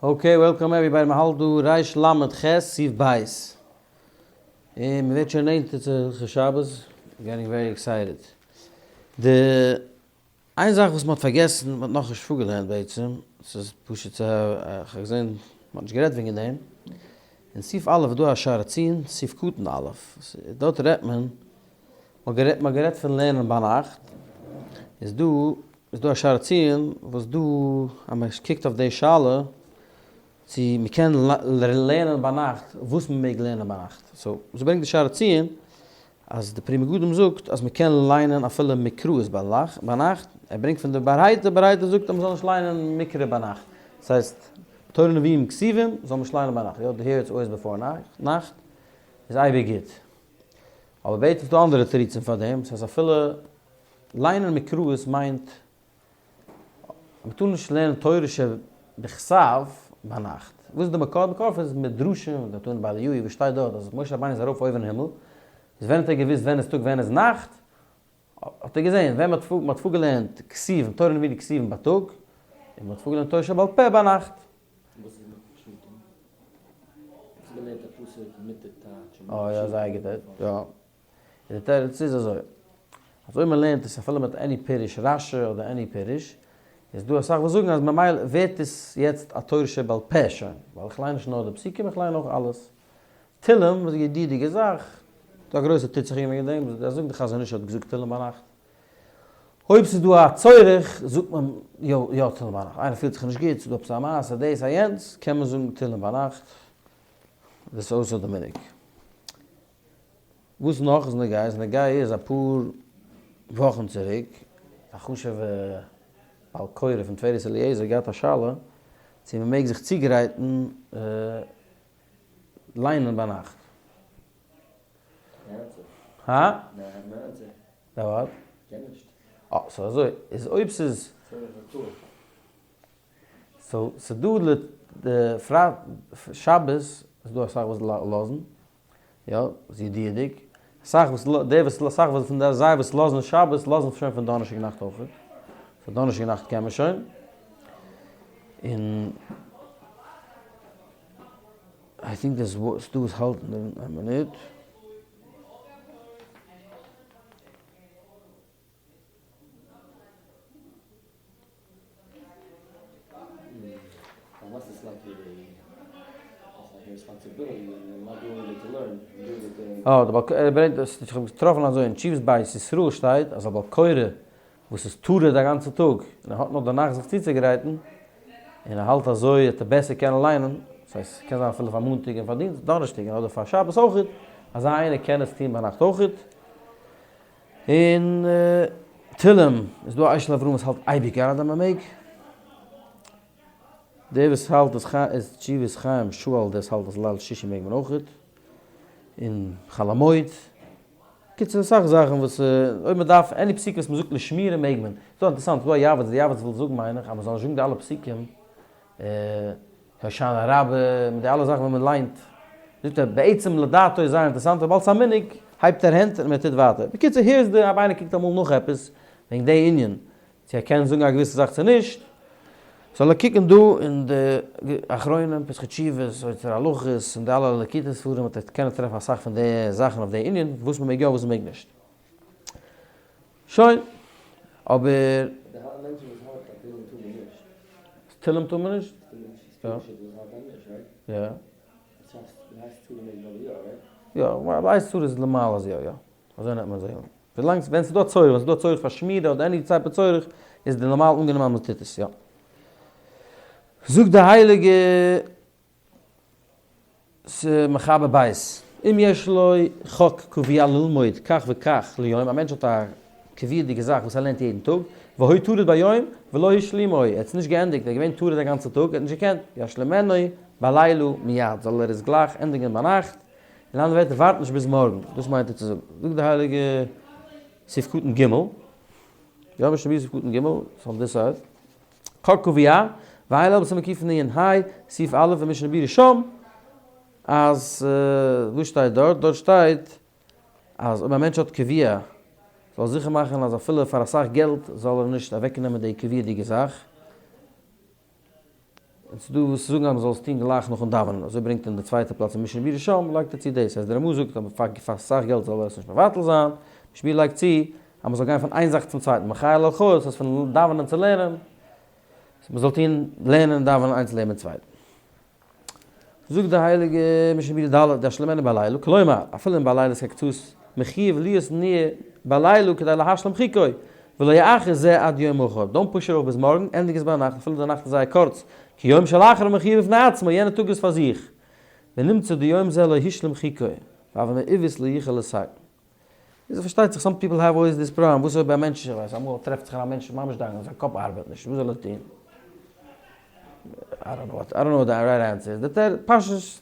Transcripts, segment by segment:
Okay, welcome everybody, מען האלט דא ריש למד ח סעיף בית. און מען ווערט שוין נענטער צו הלכות שבת, getting very excited. די איין זאך וואס מען האט פארגעסן, מען האט נאכנישט פארגעלערנט בעצם, ס'איז פשוט צו, איך האב געזען מען האט נישט גערעדט וועגן דעם, אין סעיף א' איז דא א שער הציון, סעיף קטן א', דארט רעדט מען, מען האט גערעדט פון לערנען ביינאכט, איז דא איז דא א שער הציון וואס דא אז מען קוקט אויף די שאלה צו מען קען לערנען ביינאכט וואס מען מעג לערנען ביינאכט, so וואס ברענגט די שער הציון אז די פרי מגדים זאגט אז מען קען ליינען אפילו מקראות ביינאכט, ער ברענגט פון די ברייתא, ברייתא זאגט אז מען זאל נישט ליינען מקרא ביינאכט, דאס הייסט תורה נביאים כתובים זאל מען נישט ליינען ביינאכט, יא די הער איטס אלוועיס בעפאר נאכט איז אייביג גוט. אבער בעצם איז דא אנדערע תירוצים פאר דעם, ס'הייסט אפילו ליינען מקראות מיינט אז מ'טאר נישט לערנען תורה שבכתב ביינאכט. וואס איז די מקור? די מקור איז מדרשים, די תנא דבי אליהו וואס שטייט דארט אז משה רבינו איז ארויף אויבן אין הימל, איז ווען האט ער געוואוסט ווען איז טאג ווען איז נאכט? האט ער געזען ווען מ'האט פארגעלערנט כתובים, תורה נביאים כתובים בייטאג, און מ'האט פארגעלערנט תורה שבעל פה ביינאכט. וואס איז מיט פשטים? האסט געלערנט א פסוק מיט די טייטש און אה יא זייער גוט יא. און די תירוץ איז אזוי, אז אויב מען לערנט עס אפילו מיט any פירוש רשי אדער any פירוש, איז דא אסאך וואס זאגן אז ממילא ווערט עס יעצט א תורה שבעל פה שוין, ווייל איך ליין נישט נאר די פסוקים איך ליין אויך אלעס. תהלים וואס איז א ידוע'דיגע זאך, דא א גרויסע טוט זיך וועגן דעם, זיי זאגן די חזון איש האט געזאגט תהלים ביינאכט. אויב ס'איז דא א צורך זאגט מען יא יא תהלים ביינאכט, איינער פילט זיך נישט גוט, ס'איז דא עפעס א מעשה דאס א יענץ, קען מען זאגן תהלים ביינאכט, דאס איז אויסער די מנהג. וואס נאך איז נוגע? איז נוגע איז אפאר וואכן צוריק א חשוב'ע בעל קורא פון תפארת אליעזר געהאט א שאלה צו מ'מעג זיך צוגרייטן ליינען ביינאכט. הא? וואט? אה, so אזוי, איז אויב ס'איז. so ס'דא די פרייטאג שבת איז דא אסאך וואס לאזן, יא, ס'איז ידוע'דיג, אסאך וואס די וואס אסאך וואס פון די זיי וואס לאזן שבת לאזן שוין פון דאנערשטאג נאכט אויכעט, so דאנערשטאג נאכט קען מען שוין, און. I think דאס וואס דא וואס האלטן א מינוט. אה, ער ברענגט דאס, איך האב געטראפן אזוי אין תשובות בית ישראל שטייט אז א בעל קורא וואס איז טרוד א גאנצע טאג און ער האט נאר די נאכט זיך צוצוגרייטן, און ער האלט אזוי וועט ער בעסער קענען ליינען, דאס הייסט ס'קען זיין אפילו פאר מאנטאג און פאר דינסטאג, דאנערשטאג אדער פאר שבת אויכעט, אזא איינער קען עס טון ביינאכט אויכעט. און תהלים איז דא א אשל אברהם וואס האלט אייביג אז מען מעג. דער וואס האלט אז איז תשובת חיים שואל דער וואס האלט אז ליל שישי מעג מען אויכעט. און חול המועד. קיצור אסאך זאכן וואס אויב מען דארף any פסוק וואס מען זאגט לשמירה מעג מען. ס'דא אינטערעסאנט ס'דא א יעבץ די יעבץ וויל זאגן מיין איך אז מען זאל נישט זאגן די אלע פסוקים הושענא רבה מיט די אלע זאכן ווען מען ליינט זאגט ער בעצם לדעתו איז זייער אינטערעסאנט וויבאלד ס'איז א מנהג הייבט ער הענט און מען טוט ווייטער. בקיצור here איז די אויב איינער קוקט אמאל נאך עפעס וועגן די ענין צו ער קען זאגן א געוויסע זאך צו נישט, זאל ער קוקן דא אין די אחרונים, פתחי תשובות, אוצר הלכות, און די אלע ליקוטי ספרים וועט ער קענען טרעפן אסאך פון די זאכן אויף די ענין, וואס מען מעג יא וואס מען מעג נישט. שוין, אבער. די מענטשן וואס האלטן אז תהלים טאר מען נישט. תהלים טאר מען נישט? יא. יא, בעת צרה איז למעלה אז יא יא. אזוי נעמט מען זיי אן. ווילאנג ווען ס'איז דא צורך, ווען ס'איז דא צורך פאר שמירה אדער any type צורך, איז די נארמאל אנגענומען אז מ'טוט עס, יא. זאגט די הייליגע ס מחבר בית, אם יש לו חוק קבוע ללמוד כך וכך ליום, א מענטש האט א קביעות'דיגע זאך וואס ער לערנט יעדן טאג, והוא טרוד ביום ולא השלימו, ער האט עס נישט געענדיגט, ער איז געווען טרוד א גאנצע טאג, ער האט נישט געקענט, ישלימנו בלילה מיד, זאל ער עס גלייך ענדיגן ביינאכט, אין אנדערע ווערטער ווארט נישט ביז מארגן, דאס מיינט ער צו זאגן. זאגט די הייליגע סעיף קטן ג', יא משנה ברורה סעיף קטן ג', it's on this side, חק קבוע, ועיין לעיל בסימן קנ ה, סעיף א' אין משנה ברורה שם, אז וואס שטייט דארט? דארט שטייט אז אויב א מענטש האט קבוע, זאל ער זיכער מאכן אז אפילו פאר אסאך געלט זאל ער נישט אוועקנעמען די קביעות'דיגע זאך. און ס'איז דא וואס זאגן אז מ'זאל עס טון גלייך נאכן דאווענען, אזוי ברענגט אין די צווייטע פלאץ אין משנה ברורה שם, לייגט ער צו דאס אז די רמא זאגט אז פאר אסאך געלט זאל ער עס נישט מבטל זיין, משנה ברורה לייגט צו אז מ'זאל גיין פון איין זאך צום צווייטן, מחיל אל חיל, ס'הייסט פון דאווענען צו לערנען, מ'זאל טון לערנען און דאווענען איינס לעבן צווייטן. זאגט די הייליגע משנה ברורה ד' ישלימנו בלילה, כלומר, אפילו אם בלילה כקצות מחויב להיות ניעור בלילה כדי להשלים חוקו, ולא יאחר זה עד יום מחר, don't push it off ביז מארגן, ענדיג עס ביינאכט אפילו די נאכט איז זייער קורץ, כי יום שלאחריו מחויב בפני עצמו, יענע טאג איז פאר זיך, ונמצא דיום זה לא השלים חוקו, והוי מעוות לא יוכל לתקן. איז פארשטייט זיך some people have always this problem, וואס אויב א מענטש, איך ווייס אמאל טרעפט זיך א מענטש ממש down זיין קאפ ארבעט נישט, וואס זאל ער טון? I don't know what, I don't know what the right answer איז, די פשט אז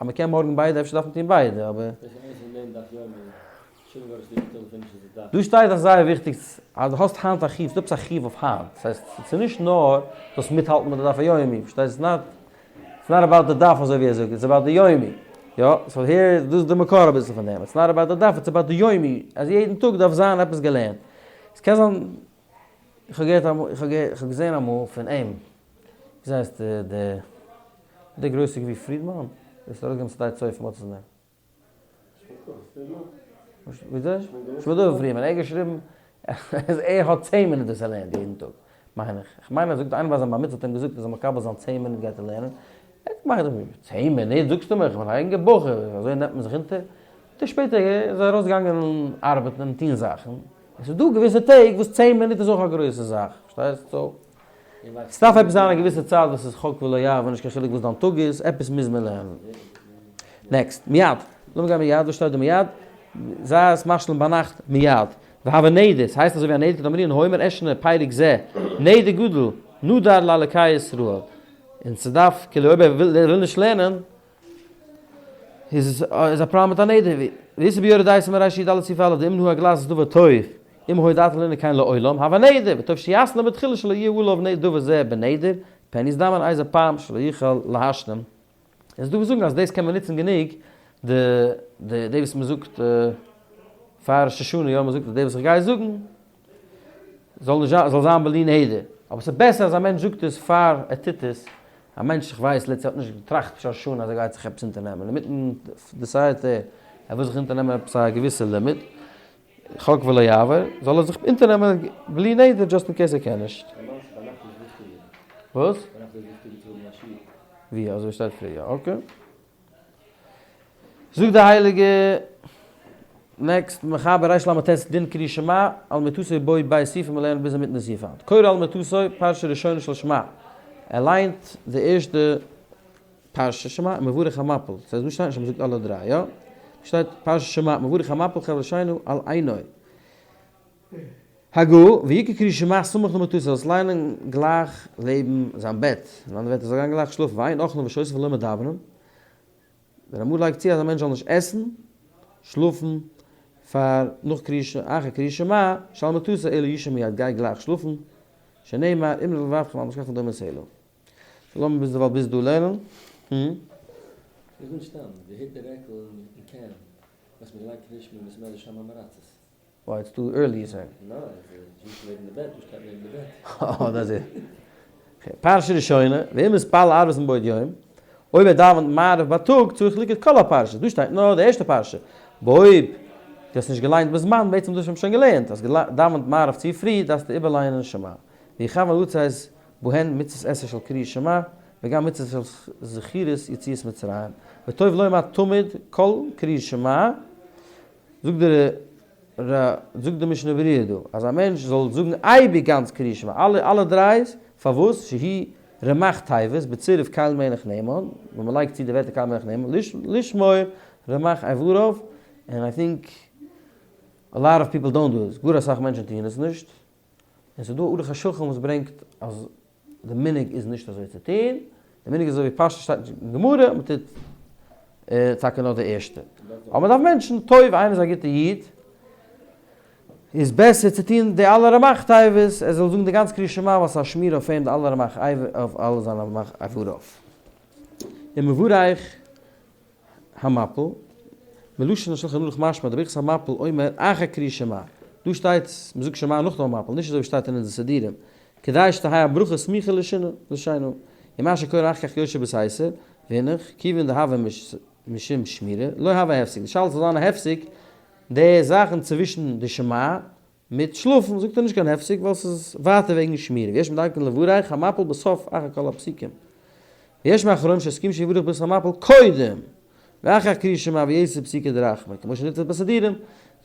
מען קען מארגן ביידע, אפשר דארף מען טון ביידע, אבער. דא שטייט דאך זייער וויכטיג אז דו האסט היינט א חיוב, ס'דא עפעס א חיוב אויף היינט, ס'הייסט ס'איז נישט נאר זאלסט מיטהאלטן מיט די דף היומי, פארשטייסט? It's not it's not about די דף אזוי ווי ער זאגט, it's about די יומי, יא, so here דאס איז די מקור אביסל פון דעם, it's not about די דף, it's about די יומי, אז יעדן טאג דארף זיין עפעס געלערנט, עס קען זיין, איך האב געהערט אמאל, איך האב געזען אמאל פון אים, וויאזוי הייסט די די גרויסע גביר פרידמאן? וואס האט ארויסגעגעבן שדה צופים האט עס נעם. וויאזוי? שמואל דוד פרידמאן, ער האט געשריבן אז ער האט צען מינוט וואס ער לערנט יעדן טאג, מיין איך, איך מיין אז זאגט איינער ביי זיין בר מצוה האט אים געזאגט ער זאל מקבל זיין צען מינוט גייט ער לערנען, ער האט געמאכט צען מינוט זאגסטו מיר, איך בין א אינגער בחור, אזוי נעמט מען זיך אונטער, שפעטער איז ער ארויסגעגאנגען ארבעטן און טון זאכן, עס איז דא געוויסע טעג וואס צען מינוט איז אויך א גרויסע זאך, פארשטייסט? So עס דארף עפעס זיין א געוויסע צייט וואס איז חוק ולא יעבור, נישט קיין חילוק וואס דיין טאג איז, עפעס מוז מען לערנען. Next, מיד, לאמיר גיין מיד, וואס שטייט דא מיד? זיי עס משלים ביינאכט מיד. והוי נדר, ס'הייסט אזוי ווי א נדר כדאמרינן האומר אשנה פרק זה, נדר גדול, נדר לאלקי ישראל. און ס'דארף, כאילו אויב ער וויל נישט לערנען, איז איז א פראבלעם מיט א נדר, ואיתא ביורה דעה סימן רי"ד סעיף א' דאם נהג לעשות דבר טוב אם הודעת לנדור כן לעולם הוי נדר וטוב שיעשה לו בתחילה שלא יהיה עליו דבר זה בנדר פן יזדמן איזה פעם שלא יוכל להשלים. איז דא וואס זאגן אז דאס קען מען נוצן גענוג די די די וואס מען זאגט פאר ראש השנה יא מען זאגט אז די וואס איך גיי זאגן זאל נישט זיין זאל זיין בלי נדר אבער ס'איז בעסער אז א מענטש זאגט עס פאר ער טוט עס א מענטש איך ווייס לעצט האט נישט געטראכט ראש השנה אז ער גייט זיך עפעס אונטערנעמען אינמיטן decide ט ער ער וויל זיך אונטערנעמען עפעס א געוויסע לימוד חוק ולא יעבור זאל ער זיך אונטערנעמען בלי נדר just in case ער קען נישט. וואס? ווי אזוי שטייט פריער? Okay. זאגט די הייליגע next מחבר ריש ל' ט' דין קריאת שמע על מיטתו בו ב' סעיפים מיר לערנען ביז אינמיטן די סעיף היינט קורא על מיטתו פרשה ראשונה של שמע ער ליינט די ערשטע פרשה שמע און מברך המפיל ס'הייסט דא שטייט נישט אז מ'זאגט אלע דריי יא? דא שטייט פרשה שמע מברך המפיל חבל שינה על עינו הגה, ויקרא קריאת שמע סמוך למיטתו זאל עס ליינען גלייך לעבן זיין בעט, אין אנדערע ווערטער זאל גיין גלייך שלאפן, ואין אוכלין ושותין ולא מדברין, דער רמ"א לייגט צו אז א מענטש זאל נישט עסן, שלאפן, פאר נאך קריאת שמע, אחר קריאת שמע, שעל מיטתו אלא יישן מיד גיי גלייך שלאפן, שנאמר אמרו לבבכם אל משכבכם דומה סלה. לאמיר ביזדערווייל ביז דא לערנען. איך וויל נישט סתם, די היתר רעקל אין קעמפ וואס מען לייגט נישט מען מוז מער שם המרצות. Why it's too early you say? ניין, עס איז נישט לעבן די בעט, דא שטייט לעבן די בעט. אה, דאס איז. פרשה ראשונה, ואם מתפלל ערבית מבעוד יום, אויב ער דאווענט מעריב בייטאג צריך לקרות כל הפרשה, דא שטייט נאר די ערשטע פרשה, אויב דו האסט נישט געליינט בזמן, בעצם דאס האט מען שוין געלערנט, אז געדאווענט מעריב צו פרי דארפסטו איבערליינען שמע, ויכוון לצאת בהן מצות עשה של קריאת שמע, וגם מצות של זכירת יציאת מצרים, וטוב לומר תמיד כל קריאת שמע, זאגט דער ר זאגט די משנה ברורה דא אז א מענטש זאל זאגן אייביג גאנץ קריאת שמע אלע אלע דרייס, פארוואס שהיא רמ"ח תיבות בצירוף קל מלך נאמן, ווען מען לייגט צו די ווערטער קל מלך נאמן, לשמור רמ"ח איבריו, און I think a lot of people don't do this, גאר אסאך מענטשן טוען עס נישט, און ס'איז דא א ערוך השולחן וואס ברענגט אז די מנהג איז נישט אזוי צו טון, די מנהג איז אזוי ווי פשטות שטייט אין גמרא, מען טוט טאקע נאר די ערשטע. אבער מען דארף מענטשן, טוב איינער איז א גוטע איד, איז בעסער צו טון די אלע רמ"ח תיבות, ער זאל זאגן די גאנצע קריאת שמע ווייל ס'איז א שמירה אויף אים די אלע רמ"ח אויף אלע זיינע רמ"ח איבריו. ומברך המפיל, מלשון השולחן ערוך משמע דברכת המפיל אומר אחר קריאת שמע, דא שטייט מ'זאגט שמע נאך דעם המפיל, נישט אזוי ווי שטייט אין אונזער סידורים, כדי שתהא הברכה סמיכה לשינה, לשינה. ומה שקורא אחר כך יושב בסתר, והנך, כיוון דהוה משום שמירה, לא הוה הפסק, די שאלה זאל זיין א הפסק, די זאכן צווישן די שמע מיט שלאפן זאגט ער נישט קיין הפסק ווייל ס'איז ווייטער וועגן שמירה, ויש מדקדקין לברך המפיל בסוף אחר כל הפסוקים, ויש מאחרונים שעוסקים שיברך ברכת המפיל קודם, ואחר כך קריאת שמע ויתר פסוקי דרחמי, כמו שנכתב בסידורים,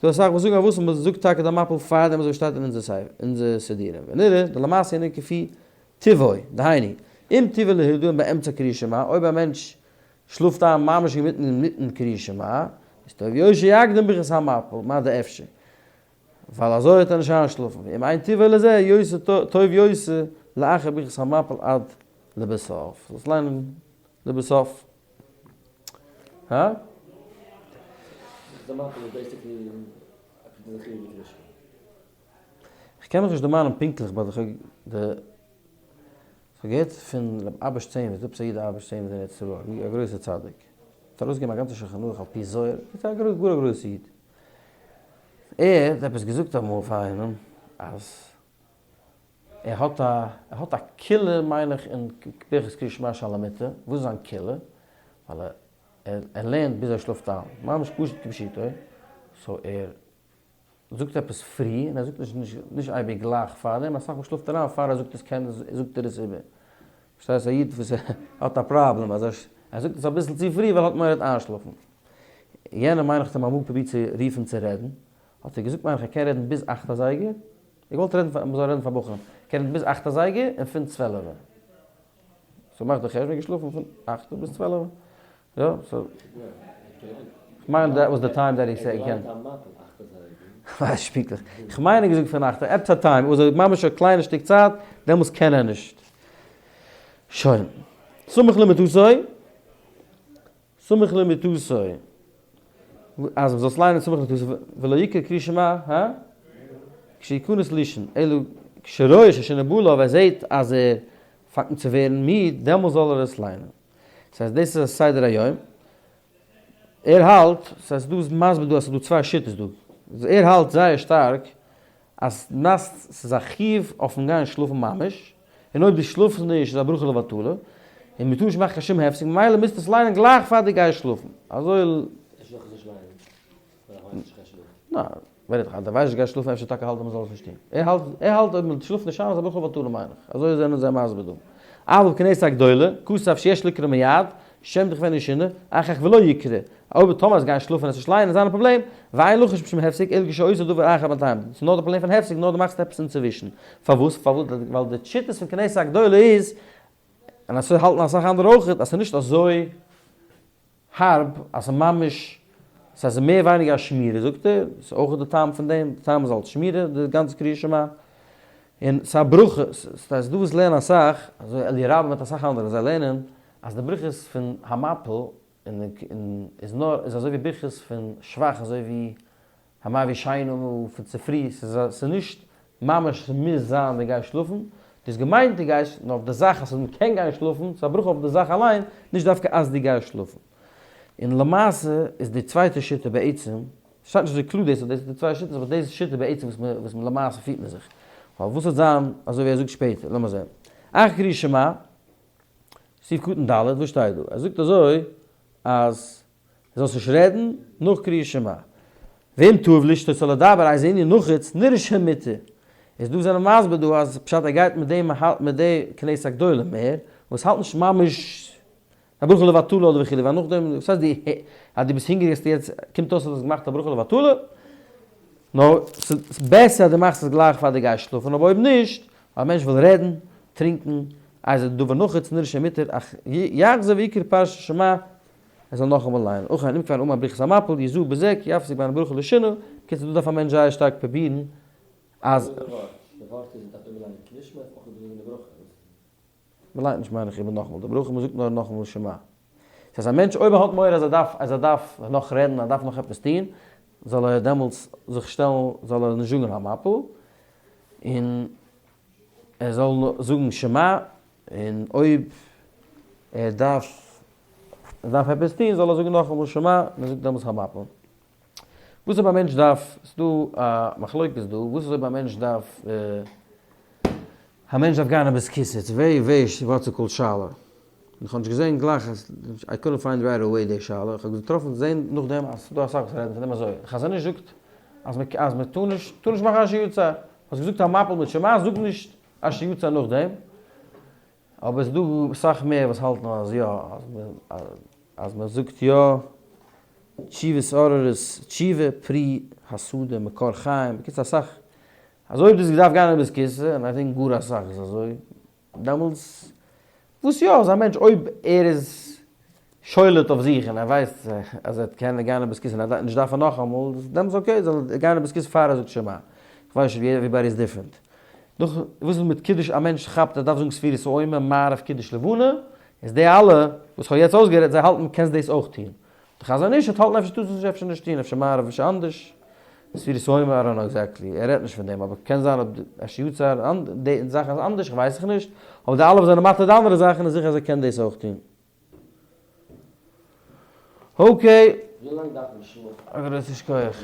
ס'דא אסאך וואס זאגן אז וואס מ'זאגט טאקע די המפיל פארדעם אזוי שטייט אין אונזער סידורים, ונראה דלמעשה אינו כפי טבעו, דהיינו, אם טבעו להירדם באמצע קריאת שמע, אויב א מענטש שלאפט איין ממש אינמיטן אינמיטן קריאת שמע, איז טוב יותר שיקדים ברכת המפיל, מה דאפשר, ווייל אזוי וועט ער נישט איינשלאפן, ואם אין טבעו לזה, יותר טוב יותר לאחר ברכת המפיל עד לבסוף. זאלסט ליינען לבסוף. הא? ברכת המפיל איז basically א חיוב בקריאת שמע. איך קען מיך נישט דערמאנען פונקטליך but איך האב די כ'האב געהערט פון רבי אביש צענווירט, עפעס א איד אביש צענווירט אין ארץ ישראל, א גרויסער צדיק, האט ארויסגעגעבן א גאנצע שולחן ערוך על פי זוהר, איז א גאר א גרויסע איד, ער האט עפעס געזאגט אמאל פאר איינעם אז ער האט א ער האט א קולא מיין איך אין ברכת קריאת שמע שעל המיטה, וואס איז זיין קולא? ווייל ער ער לערנט ביז ער שלאפט איין, ממש פשוט כפשוטו, so ער זאגט עפעס פרי און ער זאגט נישט נישט נישט אייביג גלייך פארדעם, אסאך מאל שלאפט ער איין פאר ער זאגט עס קען זאגט ער עס איבער. פארשטייסט א איד וואס האט א פראבלעם אז ער זאגט עס אביסל צו פרי ווייל ער האט מורא ער וועט איינשלאפן. יענער מיין איך האט אים אמאל פרובירט צו רופן צו רעדן, האט ער געזאגט מיין איך ער קען רעדן ביז אכט אזייגער, ער געוואלט רעדן פאר מ'זאל רעדן פאר בחורים, ער קען רעדן ביז אכט אזייגער און פון צוועלעווע. so מאך די חשבון געשלאפן פון אכט ביז צוועלעווע. יא, so. כ'מיין that was the time that he said ער קען. כ'ווייס נישט פונקטליך. כ'מיין ער האט געזאגט פון אכט, עפעס א time, אזוי ממש א קליינע שטיק צייט, דעמאלטס קען ער נישט. שוין. סמוך למיטתו. סמוך למיטתו. אז מ'זאל עס ליינען סמוך למיטתו, ולא יקרא קריאת שמע, הא? כשיכנס לישון, אלא כשרואה ששינה באה עליו, ער זעט אז ער פאנגט אן צו ווערן מיד, דעמאלטס זאל ער עס ליינען. ס'הייסט דאס איז א סדר היום. ער האלט, ס'הייסט דא איז מסביר דא אז ס'איז דא צוויי שיטות דא. ער האלט זייער שטארק אז נאסט ס'איז א חיוב אויפן גיין שלאפן ממש, און אויב דו שלאפסט נישט איז א ברכה לבטלה, און מ'טאר נישט מאכן קיין שום הפסק ממילא מוזטו עס ליינען גלייך פאר דו גייסט שלאפן. אזוי. אפשר זאל איך עס נישט ליינען ווייל איך ווייס נישט איך גיי שלאפן. ניין, ווער רעדט אז דו ווייסט נישט גייסט שלאפן אפשר טאקע האלט אז מ'זאל עס נישט טון. ער האלט ער האלט אויב מ'שלאפט נישט איין איז א ברכה לבטלה מיין איך. אזוי זענען זיי מסביר דא. אבל כנסת הגדולה, כתב שיש לקרוא מיד, שמא תכוין שינה, אחר כך ולא יקרא. אויב טאמער עס גיין שלאפן און עס נישט לייענען איז זיין פראבלעם, ואין לחוש משום הפסק אלא כשעושה דבר אחר בינתיים. ס'איז נאר די פראבלעם פון הפסק נאר דו מאכסט עפעס אינצווישן. פארוואס? פארוואס? ווייל די שיטות פון כנסת הגדולה איז, און אזוי האלטן אסאך אנדערע אויכעט, אז ס'איז נישט אזוי הארב אז ס'איז ממש, ס'איז מער ווייניגער א שמירה זאגט ער, ס'איז אויך די טעם פון דעם, די טעם איז אלס שמירה די גאנצע קריאת שמע, און ס'איז א ברכה, ס'איז דא וואס לערנען אסאך, אזוי אלי' רבה מיט אסאך אנדערע, זיי לערנען אז די ברכות פון המפיל און איז נאר איז אזוי ווי ברכות פון שבח אזוי ווי המביא שינה פון צופרי, ס'איז נישט ממש ס'מוז זיין דו גייסט שלאפן, דו האסט געמיינט דו גייסט, נאר אויף די זאך אז מ'קען גיין שלאפן, ס'איז א ברכה אויף די זאך אליין, נישט דווקא אז דו גייסט שלאפן. און למעשה איז די צווייטע שיטה בעצם, ס'שטייט נישט אזוי קלאר דאס אז דאס איז די צוויי שיטות, אבער דאס איז שיטה בעצם וואס וואס למעשה פירט מען זיך. ווייל וואס וועט זיין אזוי ווי ער זאגט שפעטער, לאמיר זען. אחר קריאת שמע, סעיף קטן ד', וואס שטייט דא? ער זאגט אזוי אז זאלסט נישט רעדן נאך קריאת שמע. ואם תאהב לשתות או לדבר איזה ענין נחוץ נראה שמותר. איז דא זענען מסביר דא אז פשט ער גייט מיט דעם מיט די כנסת הגדולה מער, וואס האלט נישט ממש א ברכה לבטלה אדער וכו' ווייל נאכדעם וואס הייסט די אז דו ביסט הונגעריג האסטו יעצט קומט אויס אז דו האסט געמאכט א ברכה לבטלה, נאר ס'איז בעסער אז דו מאכסט עס גלייך פאר דו גייסט שלאפן אבער אויב נישט, א מענטש וויל רעדן, טרינקן, איזה דבר נחוץ נראה שמותר אך יחזור ויקרא פרשת שמע ער זאל נאכאמאל לייענען, אכן אם כבר אמר ברכת המפיל יזהר בזה כי יפסיק בין הברכה לשינה, בקיצור דא דארף א מענטש זייער שטארק פרובירן אז. וואס איז די ווארט? די ווארט איז מ'דארף איבערליינען קריאת שמע אויך איבערזאגן די ברכה? מ'ליינט נישט מיין איך איבער נאכאמאל די ברכה, מ'זאגט נאר נאכאמאל שמע. ס'הייסט א מענטש אויב ער האט מורא אז ער דארף אז ער דארף נאך רעדן ער דארף נאך עפעס טון, זאל ער דעמאלטס זיך שטעלן זאל ער נישט זאגן המפיל, און ער זאל זאגן שמע, און אויב ער דארף ער דארף עפעס טון זאל ער זאגן נאכאמאל שמע, און ער זאגט דעמאלטס המפיל. וואס אויב א מענטש דארף, ס'איז דא א מחלוקת דא, וואס איז אויב א מענטש דארף, א מענטש דארף גיין אין בית כסא, it's very very what's it called שאלה. איך האב נישט געזען גלייך אז, I couldn't find right away די שאלה, איך האב געטראפן זען נאכדעם אז ס'דא אסאך וואס רעדן פון דעם אזוי, די חזון איש זאגט אז מען אז מען טאר נישט טאר נישט מאכן אשר יצר, האסט געזאגט המפיל מיט שמע זאג נישט אשר יצר נאכדעם, אבער ס'דא אסאך מער וואס האלטן אז יא, אז מען זאגט יא, תשובות עוררות, תשובה פרי השדה, מקור חיים, בקיצור אסאך, אז אויב דו האסט געדארפט גיין אין בית כסא, און I think גאר אסאך איז אזוי, דעמאלטס וואס יא אז א מענטש אויב ער איז שולט אויף זיך און ער ווייסט אז ער קען גיין אין בית כסא און ער וועט נישט דארפן נאכאמאל, דעמאלטס okay זאל ער גיין אין בית כסא פאר ער זאגט שמע. כ'ווייס נישט ווי everybody איז different. נאך וואס איז מיט קידוש א מענטש כאפט ער דארף זאגן ספירת העומר מעריב קידוש לבנה, איז די אלע וואס כ'האב יעצט אויסגערעדט זיי האלטן קענסט דאס אויך טון. די חזון איש האט האלטן אפשר טארסט עס אפשר נישט טון אפשר מעריב אפשר אנדערש. ספירת העומר I don't know exactly ער רעדט נישט פון דעם אבער קען זיין אויב אפשר יצר די זאכן איז אנדערש כ'ווייס איך נישט אבער די אלע וואס זענען מתיר די אנדערע זאכן איז זיכער אז ער קען דאס אויך טון. Okay. ווי לאנג דארף מען שלאפן? א גרויסן שכוח.